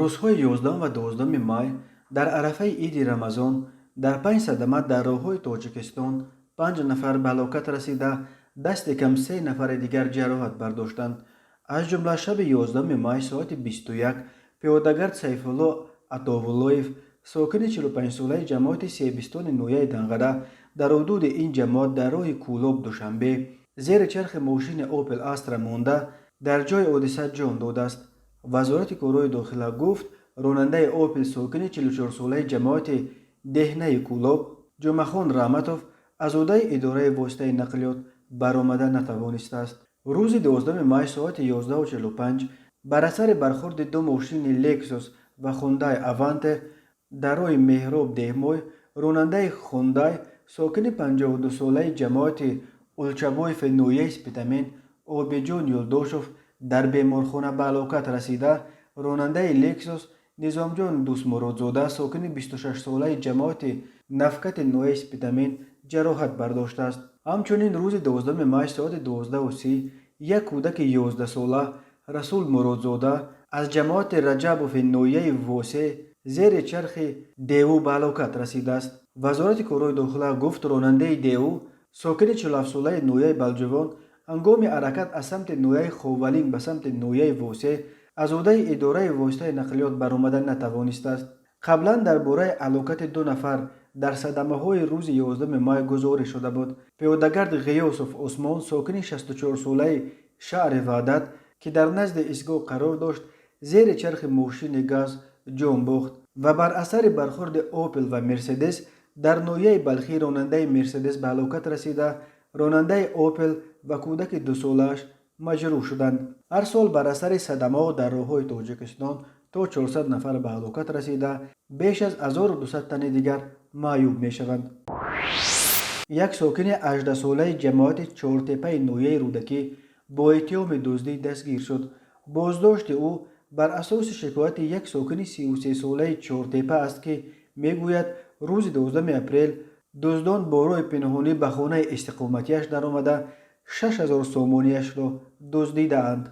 Рӯзҳои 11 ва 12 май, дар арафаи иди Рамазон, дар панҷ садама дар роҳҳои Тоҷикистон панҷ нафар ба ҳалокат расида, дасти кам се нафари дигар ҷароҳат бардоштанд. Аз ҷумла шаби 11 май соати 21 пиёдагард Сайфулло Атовуллоев, сокини 45-солаи ҷамоати Себистони ноҳияи Данғара, дар ҳудуди ин ҷамоат дар роҳи Кӯлоб Душанбе зери чархи мошини Опел Астра монда, дар ҷои ҳодиса ҷон додааст. Вазорати корҳои дохила гуфт, ронандаи Опел, сокини 44-солаи ҷамоати Деҳнаи Кӯлоб Ҷумъахон Раҳматов, аз ӯҳдаи идораи воситаи нақлиёт баромада натавонистааст. Рӯзи 12 май соати 11:45 бар асари бархурди ду мошини Лексус ва Хундай Аванте дар роҳи Меҳроб Деҳмой ронандаи Хундай, сокини 52-солаи ҷамоати Улчабоеви ноҳияи Спитамен Обиҷон Юлдошев дар беморхона ба ҳалокат расида, ронандаи Лексус Низомҷон Дӯстмуродзода, сокини 26-солаи ҷамоати Нафкати ноҳияи Спитамен ҷароҳат бардоштааст. Ҳамчунин рӯзи 12 май соати 12:30 як кӯдаки 11-сола Расул Муродзода аз ҷамоати Раҷабови ноҳияи Восе зери чархи Деву ба ҳалокат расидааст. Вазорати корҳои дохила гуфт, ронандаи Деву, сокини 47-солаи ноҳияи Балҷувон, ҳангоми ҳаракат аз самти ноҳияи Ховалинг ба самти ноҳияи Восе аз ӯҳдаи идораи воситаи нақлиёт баромада натавонистааст. Қаблан дар бораи ҳалокати ду нафар дар садамаҳои рӯзи 11 май гузориш шуда буд. Пиёдагард Ғиёсов Усмон, сокини 64-солаи шаҳри Ваҳдат, ки дар назди истгоҳ қарор дошт, зери чархи мошини ГАЗ ҷон бохт ва бар асари бархурди Опел ва Мерседес дар ноҳияи Балхӣ ронандаи Мерседес ба ҳалокат расида, ронандаи Опел ва кӯдаки дусолааш маҷрӯҳ шуданд. Ҳар сол бар асари садамаҳо дар роҳҳои Тоҷикистон то 400 нафар ба ҳалокат расида, беш аз 1200 тани дигар маъюб мешаванд. Як сокини 18-солаи ҷамоати Чортепаи ноҳияи Рӯдакӣ бо иттиҳоми дуздӣ дастгир шуд. Боздошти ӯ бар асоси шикояти як сокини 33-солаи Чортепа аст, ки мегӯяд, рӯзи 12 апрел дуздон бо роҳи пинҳонӣ ба хонаи истиқоматиаш даромада, 6000 сомониашро дуздидаанд.